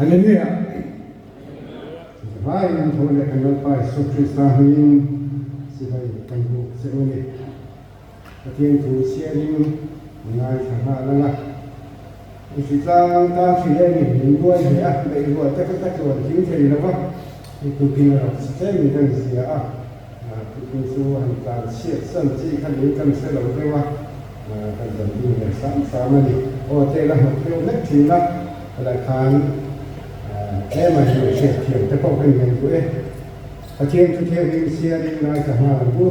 Hallelujah! Zavaiin tho leh kan Lalpa Isua Krista hmingin sipai kan buk che u a ni. Pathian thu chhiarin ngaithla nghal ang a. I hritlang tan hri leh min min buai hle a, beihrual te kha ka tluan thing thei lo va, i tukin a rawk si tlemin kan zia a, tukin chu han tlan chhiat san chi kha ning kan hre lo deuh a, kan rawn ding ve hram hram a ni. Aw te la hnawk deuh hlek thin a, helai khan tlem a hrilh hriat thiam te pawh kan nei duh e. Pathian thu thianghlim siarin ngaithla nghal ang u.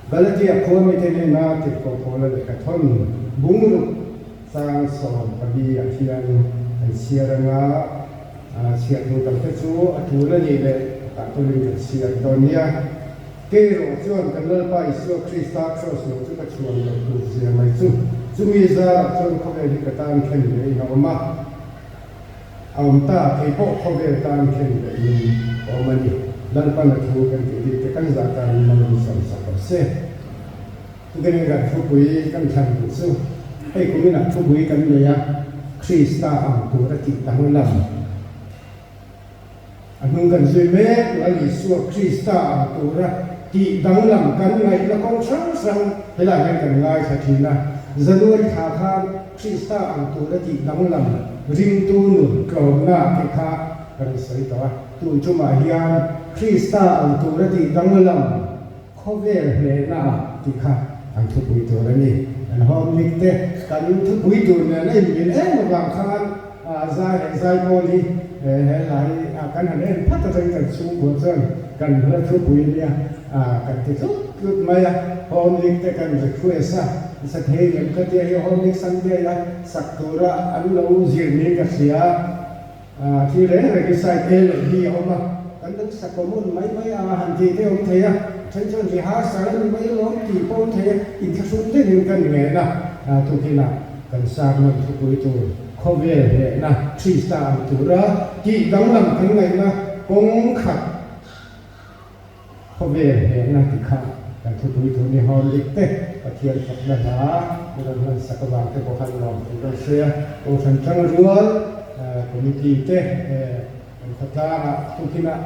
Galatia khua mite hnena tirhkoh Paula lehkha thawn bungruk Chang 14 ah hian kan chhiar anga chhiar tur dang te chu a tul a nih leh tah tawlin kan chhiar dawn nia. Kei erawh chuan kan Lalpa Isua Krista kraws lo chu ka chhuan loh tur zia mai chu chumi zarah chuan khawvel hi ka tan khen leh in a awm a, a awm ta, kei pawh khawvel tan khen leh in a awm a ni. Lalpan a thu kan tih bik te kan zah tan mal samsak rawh se. Chutiangin kan thupui kan thlan duh chu hei kuminah thupui kan nei a, Krista ang tur a tih danglam. A hnung kan zui mek Lal Isua Krista ang tura tih danglam kan ngaihna kawng hrang hrang helaiah hian kan ngaithla thin a. January thla khan Krista ang tura tih danglam ringtu nun tlawmna tih kha kan sawi tawh a. Tun tumah hian Krista ang tura tih danglam Khawvel hnehna ah tih kha kan thupui tur a ni. Kan home league te kan thupui tur nen a inmil em avang khan zai leh zaipawl hi he lai kan han en phat atangin kan chhungkua chuan kan hla thupui nia kan ti tlut tlut mai a. Home league te kan request a, sa thei lem ka tia hi home league Sunday a sak tura an lo zir niin ka hria. Thil reng reng hi side A leh B a awm a, kan lo sa common mai mai a han tih te a awm thei a, then chuan rehearsal a ni mai alawm tih pawh a awm thei a, inthlahrun deuhin kan ngen a, tukinah kan sermon thupui tur khawvel hnehna Krista ang tura tih danglam kan ngaihna kawng khat Khawvel hnehna ti kha kan thupui tur ni hawn dik te, Pathian fakna hla i rawn hman sak avang te pawh khan nuam tur kan hria. Kohhran tang rual committee te kan khawtlangah tukinah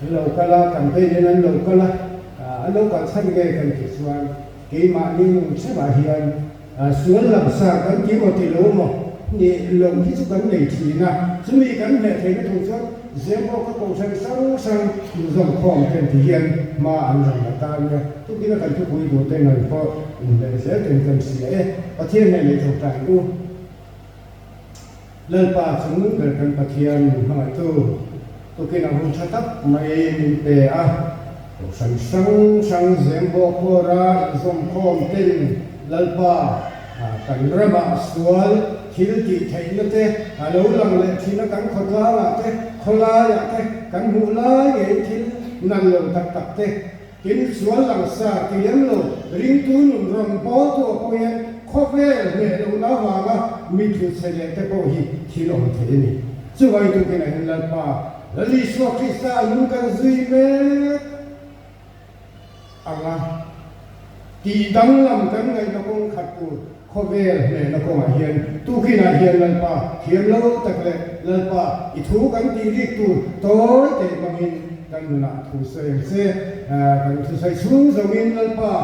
an lo kal a, campaign in an lo kal a, an lo kal chhan nge kan tih chuan keimahni nung theuhah hian sual lamsar kan ti maw ti lo maw nih loh hi chu kan nei thin a, chumi kan hneh theihna tur chuan Zembawk a kohhran hrang hrang inzawmkhawm ten ti hian hma an rawn la ta nia. Tukin a kan thupui duh te ngan pawh inhleh zel ten kan hria e. Pathian hneh leh tawngtai u. Lalpa chung ber kan Pathian min hmangaihtu tukin a hun tha tak mai min pe a. Kohhran hrang hrang Zembawk hawra inzawmkhawm ten Lalpa kan ramah sual thil tih theihna te a lo lang leh thin a, kan khawtlangah te, khawlaiah te kan hmuh lai ngeiin thil nan lo tak tak te, tin sual langsa ti lem lo ringtu nun rawn bawltu a pawh hian khawvel hneh lohna avanga mi thu chhe leh te pawh hi thil awm thei a ni. Chuvangin tukin ah hian Lalpa Lal Isua Krista a nung kan zui mek ang a, tih danglam kan ngaihna kawng khat tur khawvel hnehna kawngah hian tukinah hian Lalpa thiam lo tak leh Lalpa i thu kan tih rik tur tawi teh hmangin kan nunah thu sawi ang che. Kan thusawi chhung zawngin Lalpa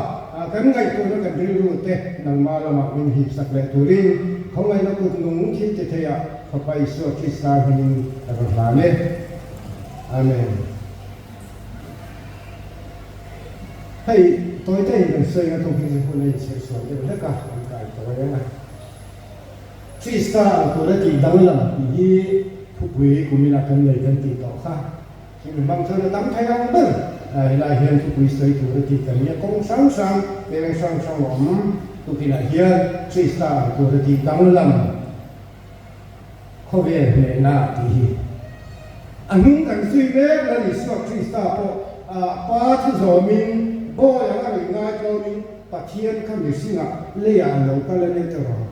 kan ngaihtuahna kan rilru te nangmah lamah min hipsak leh turin khawngaihna kut nung thil ti theiah Fapa Isua Krista hmingin ka va hlan e. Amen. Hei, tawi te in kan sawi anga tawk hi chu hun a inchhir sual deuh hlek a, kan kai tawi ang a. Krista ang tura tih danglam tih hi thupui kuminah kan nei kan tih tawh kha. Chumi hmang chuan a tam thei ang ber. Helai hian thupui sawi tura tih kan nia kawng hrang hrang, peng hrang hrang a awm. Tukinah hian Krista ang tura tih danglam Khawvel hnehna tih hi a hnung kan zui mek Lal Isua Krista pawh Pa thu zawmin bawi anga rawn ngaitlawmin Pathian kha mihringah leiah a lo kal a nia tawh.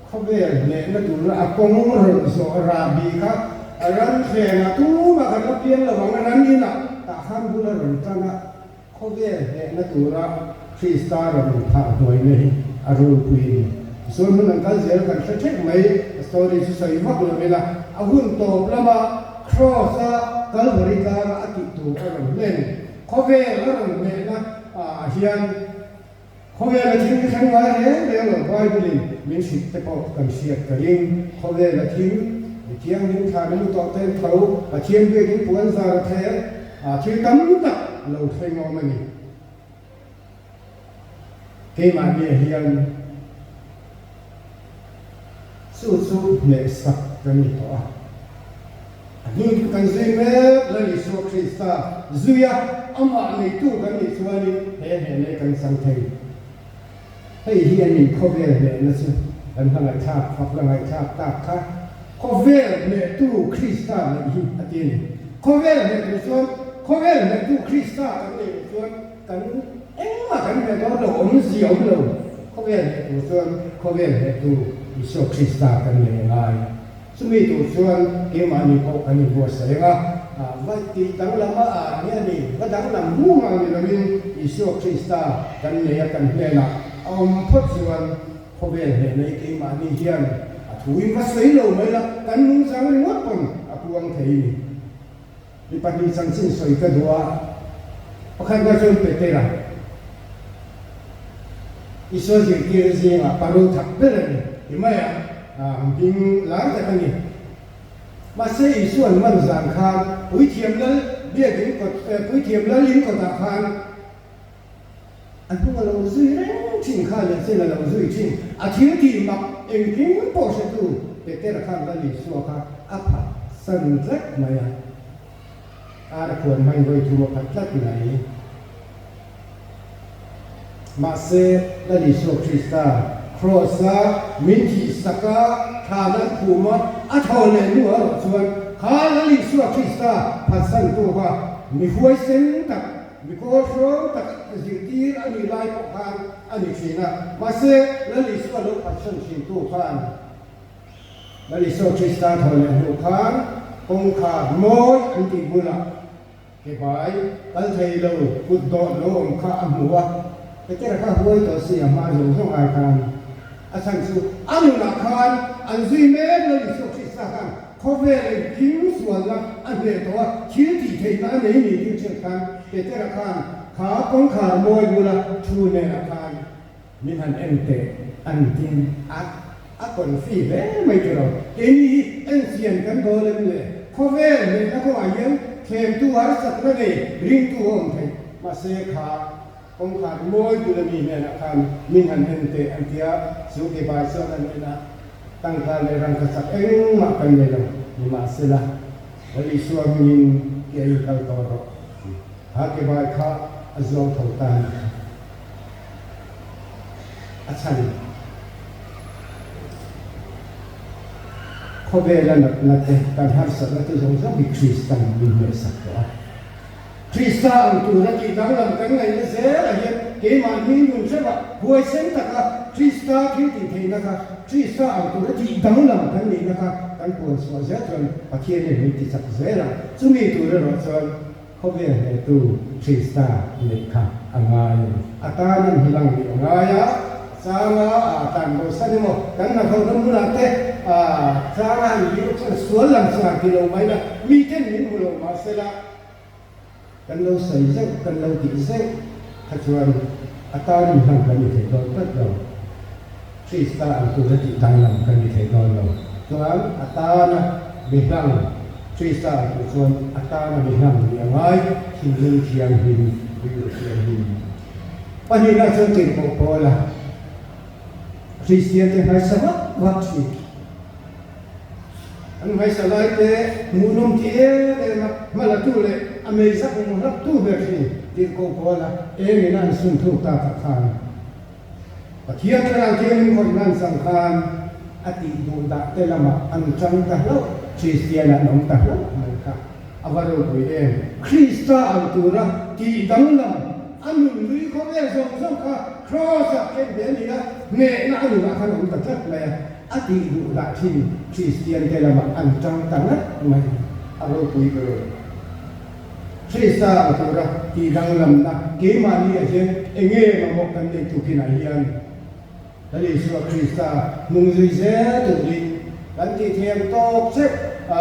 Khawvel hnehna tura a kawng rawn zawh rahbi kha a ram thlengah tumah kan la piang lo ang a, ram inah tah khan bul a rawn tan a. Khawvel hnehna tura Krista rawn inthah hnuaina hi a ropui a ni. Tichuan hun an kal zel kan hre theuh mai, a story chu sawi vak lo ila, a hun tawp lama Kraws a Kalvari tlanga a tih tur a rawn hlen, khawvel a rawn hnehna ah hian khawvel a thil thleng ngai reng reng lo Bible in min hrilh te pawh kan hriat ka ring, khawvel a thil mi thianghlim thlan a mu tawh ten tho Pathian biakin puan zar a thler ah thil tam tak lo thleng awm a ni. Keimahniah hian chu chu hnehsak kan ni tawh a. A hnu kan zui mek Lal Isua Krista zuia amah neitu kan nih chuanin he hnehna hi kan chang thei. Hei hi a ni khawvel hnehna chu kan hla ngaihthlak fak la ngaihthlak tak kha. Khawvel hnehtu Krista neih hi a ti a ni. Khawvel hnehtu chuan khawvel hnehtu Krista kan neih loh chuan kan engmah kan hneh dawn lo, awmzia awm lo. Khawvel hnehtu chuan khawvel hnehtu Isua Krista kan nei a ngai. Chumi tur chuan keimahni pawh kan inbuatsaih ang a, va tih danglam a ah nge ni, va danglam hmu ngang ni loin Isua Krista kan nei a kan hnenah a awm phawt chuan khawvel hnehna hi keimahni hian a thuin va sawi lo mai la, kan nungchang ringawt pawn a puang thei ni. Mi pahnih chanchin sawi ka duh a, pakhatna chuan Petera, Isua zirtir zingah pa ro thak ber a ni ti mai a, hming lar tak a ni. Mahse Isua'n man zan khan Puithiam Lal biakin kawt, Puithiam Lal in kawtah khan a hnung a lo zui reng thin kha leh chen a lo zui thin. A thil tih mak engkim pawh hretu Petera khan Lal Isua kha a phat san tlat mai a, ar a khuan hman vawi thum a phat tlat mai. Mahse, Lal Isua Krista Kraws-a min thihsak a, thlan an phum a, a thaw leh hnu ah erawh chuan kha Lal Isua Krista phatsantu kha mi huaisen tak, mi kawl hrawng tak zirtir a nih lai pawh khan a ni thin a. Mahse, Lal Isua lo phatsan thintu khan Lal Isua Krista thaw leh hnu khan kawngkhar mawi an tih bulah Kebai kal thei lo kut dawt lo awm kha a hmu a, Petera kha huai tawh si a hma zawng zawng ai khan a chhan chu a nunah khan an zui mek lo Isua Krista khan khawvel engkim sualna a hneh tawh a, thil tih theihna a nei ni tih hriat khan Petera khan kha kawngkhar mawi bula thu nenah khan Min han en teh an tin a, a confi hle mai tiro. Keini hi enchian kan dawl em le? Khawvel hnehna kawngah hian thlemtu harsatna nei ringtu a awm theih. Mahse kha kawngkhar mawi bula mi hnenah khan min han en teh an tia, chu ke bai chuan an en a, tangka leh rangkachak engmah kan nei lo. Nimahsela, Lal Isua hmingin ke a inkal tawh rawh. Kha ke bai kha a zuang tho ta a ni kha. A chhan khawvela natna te, kan harsatna te zawng zawng hi Kristan min hmehsak tawh a. Krista ang tura tih danglam kan ngaihna zelah hian keimahni nun hreuhah huaisen taka Krista thil tih theihna kha, Krista ang tura tih danglam kan nihna kha kan puan chhuah zel chuan Pathianin min ti chak zel a. Chumi tur erawh chuan Khawvel hnehtu Krista neih kha a ngai a ni. A tan an hilang nih a ngai a, changa a tan bo san emaw kan hnathawhna hmunah te changa an biru chuan sual lam sar ti lo mai la, miten min hmu lo mahsela kan lo sawi zeuh, kan lo tih zeuh kha chuan a tan in hlang kan ni thei dawn tlat lo. Krista ang tura tih danglam kan ni thei dawn lo. Chuan a tana mi hlang, Krista ang tur chuan a tana mi hlang nih a ngai, thinlung thianghlim, rilru thianghlim. Pahnihna chuan tirhkoh Paula, Kristian te hmaisa vak vak thin. An hmaisa lai te hmuhnawm ti em em a, hmalatu leh a meizak hlaptu ber thin tirhkoh Paula engin a an sun thuk takah khan. Pathian Thlarau Thianghlim khawih nan chang khan a tih duh dah te lamah an chang ta hlauh, Kristian an awm ta hlauh mai kha a va ropui em! Krista ang tura tih danglam a nun lui khawvel zawng zawng kha Kraws-ah khen ve a ni a, hnehna a nunah khan a awm ta tlat mai a, a tih duh dah thin Kristian te lamah an chang ta ngat mai, a ropui ber. Krista ang tura tih danglamna keimahni ah hian enge mamawh kan nei tukinah hian Lal Isua Krista hnung zui zel turin kan tih thiam tawk cheuh a,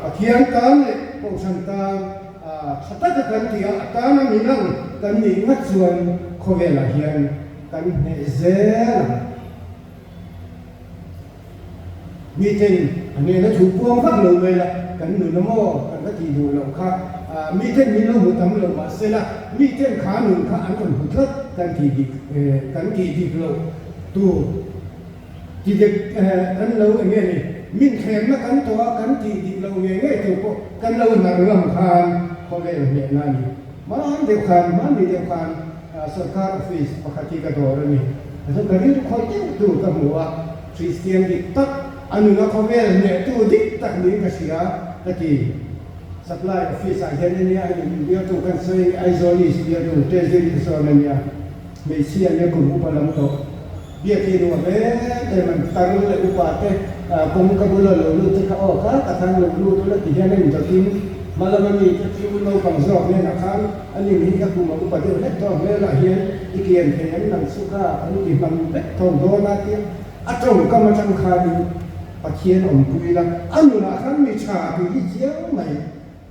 Pathian tan leh Kohhran tan tha taka kan tih a, a tana min ang kan nih ngat chuan khawvelah hian kan hneh zel ang. Miten a hnena thu puang vak lo mai la, kan nun a maw kan va tih duh loh kha, miten min lo hmu tam lo mah se la, miten kha nun kha an rawn hmu tlat kan tih dik kan tih dik loh tur ti dik kan lo eng nge ni, min thlemna kan tawh a kan tih dik loh ngei ngei tur pawh kan lo hnar ngam khan khawvel hnehna a ni. Hman deuh khan, hmanni deuh khan Sorkar office pakhat hi ka dawr a ni. Chuan ka rilru khawih deuh tur ka hmu a, Kristian dik tak, a nuna khawvel hnehtu dik tak niin ka hria ka ti. Supply office ah hian ania a nih bialtu kan sawi Aizawl East bialtu Treasury te sawn ania, hmeichhia ania kum upa lam tawh. Biak hi nuam em em an tar leh upa te kawngka bula lo lut te kha aw kha tak khan lo lut ula ti hian a indawtin hma lama mi te chu naupang zawk hnenah khan a nim hi ka kum a upa deuh hlek tawh hmelah hian i kian thei ang nang chu kha an ti hman vek tho dawn a tia a tawngkam atang khanin Pathian awmpui la a nunah khan mi tha tih hi chiang mai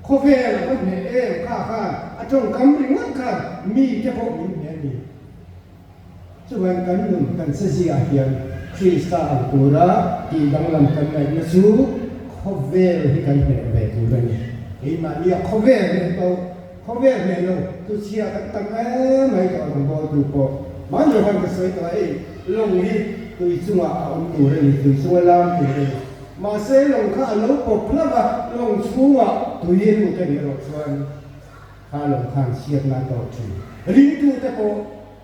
khawvel a va hneh em kha khan a tawngkam ringawt khan mi te pawh min hneh a ni. Chuan kan nun kan che ziah hian Krista ang tura tih danglam kan ngaihna chu khawvel hi kan hneh ve tur a ni. Keimahnia khawvel hneh to, khawvel hneh lo chu chhia kan tam em mai tawh ang bawltu pawh. Mahni khan ka sawi tawh a, hei lawng hi tui chungah a awm tur a ni, tui chunga lam tur a ni. Mahse lawng kha a lo pawp hlauh a, lawng chhungah tui a lut a nih erawh chuan Kha lo khan chhiatna a tawk thin. Ringtute pawh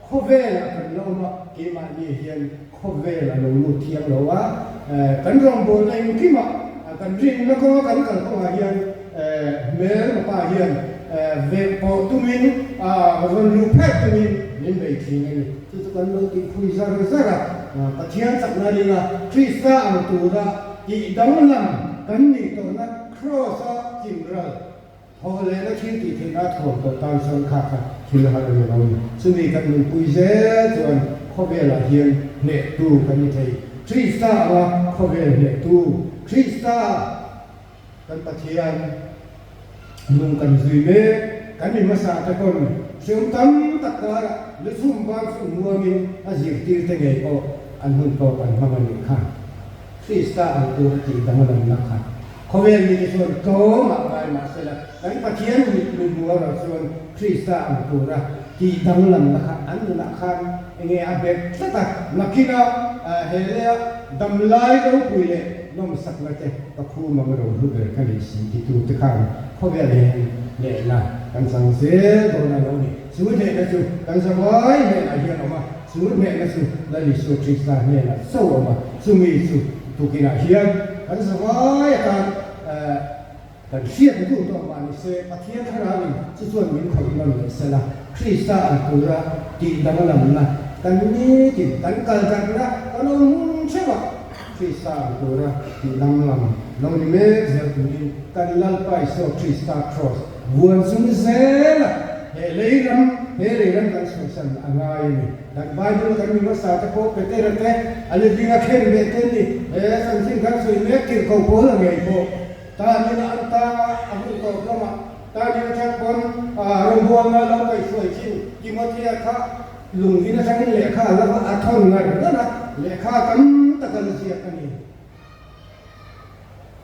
khawvelah kan la awm a, keimahni hian khawvel a lo lut thiang lo a, kan rawngbawlna engkimah kan rinna kawnga kan kal kawngah hian hmelmapa hian veh pawh tumin rawn luh phek tumin min bei thin a ni. Chu chu kan lo tihphui zar zar a, Pathian chakna ringa Krista ang tura tih danglam kan nih tawhna Kraws-a chimral Thaw lehna thil tih theihna a thuam tawh tan chuan kha kha thil har a ni lo ni. Chumi kan nunpui zel chuan khawvelah hian hnehtu kan ni thei. Krista anga khawvel hnehtu, Krista kan Pathian nung kan zui mek, kan mi hmasa te pawn hreawm tam tak karah luchhum ban chu muangin a zirtir te ngei pawh an hun tawk an hmang a nih kha. Krista ang tur a tih danglamna kha. Khawvel mite chuan tlawmah ngai mah sela, kan Pathian mit min hmu erawh chuan Krista ang tura tih danglamna kha an nunah khan enge a bet tlat a, nakinah he leia damlai ropui leh nawmsakna te ka khum ang ro hlu ber ka nih si titute khan khawvel hian hnehna kan chang zel dawn a lo ni. Chu hnehna chu kan zavai hnenah hian awm a, chu hnehna chu Lal Isua Krista hnenah chauh awm a, chumi chu tukinah hian kan zavai atan kan hriat duh tawh mah ni se, Pathian Thlarauin chu chuan min khawih nawn leh sela, Krista ang tura tih danglamna kan nitin kan kal darhna kan awm hun theuh a, Krista ang tura tih danglam lo ni mek zel turin kan Lalpa Isua Krista Kraws Vuan chung zela he lei ram, he lei ram kan chhuahsan a ngai a ni. Kan Bible kan mi hmasa te pawh Petera te, a letling a khen ve te ni. He chanchin kan sawi mek tirh ko pawl a ngei pawh. Tanin an tang a, a hun tawp lamah tanin atang pawn rawngbawlna lo kaihhruai thin Timothea kha lungin atangin lehkha a la va a thawn ngar ngar a, lehkha tam tak a la ziak a ni.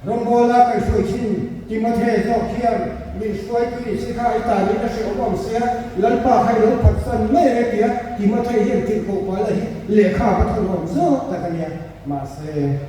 Rawngbawla kaihhruai thin Timothea zawk hian min hruaitu ni si kha i tanin a hrehawm awm sia, Lalpa kha i lo phatsan mai ang e tia Timothea hian tirhkoh Paula hi lehkha va thawn awm zawk tak a nia. Mahse,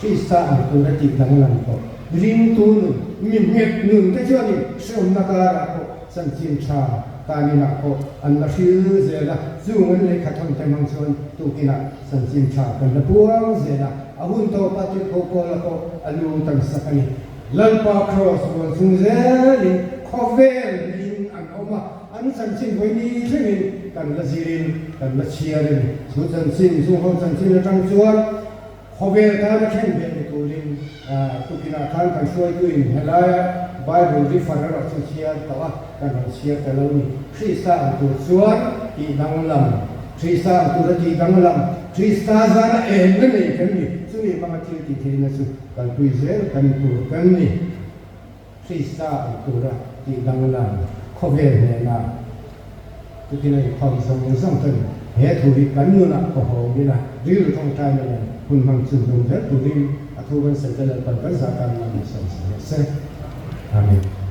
Krista ang tura tih danglam tawh ringtu nun, mi nghet nun te chuanin hrehawmna karah pawh chanchin tha taninah pawh an la hril zel a, chung an lehkha thawn te hmang chuan tukinah Chanchin tha kan la puang zel a, a hun tawpa tirhkoh Paula pawh a lu tan sak a ni. Lalpa Kraws rual chung zelin khawvel in an awm a, an chanchin vawi thlengin kan la zirin kan la chhiar a ni. Chu chanchin, chung ho chanchin atang chuan khawvel tana thlen ve ni turin tukinah khan kan hruaituin helaia Bible refer erawh chu chhiar tawh a, kan rawn chhiar ta lo ni. Krista ang tur chuan tih danglam. Krista ang tura tih danglam, Krista zana enna nei kan ni. Chumi hmanga thil tih theihna chu kalpui zel kan tur kan ni. Krista ang tura tih danglam khawvel hnena chutin a inkhawm zawng zawng chuan he thu hi kan nunah kawhawm ila rilru tawngtaina nen hun hmang chhunzawm zel turin a thu kan sawi te Lalpan kan zah tan man min sawi zel se. Amen.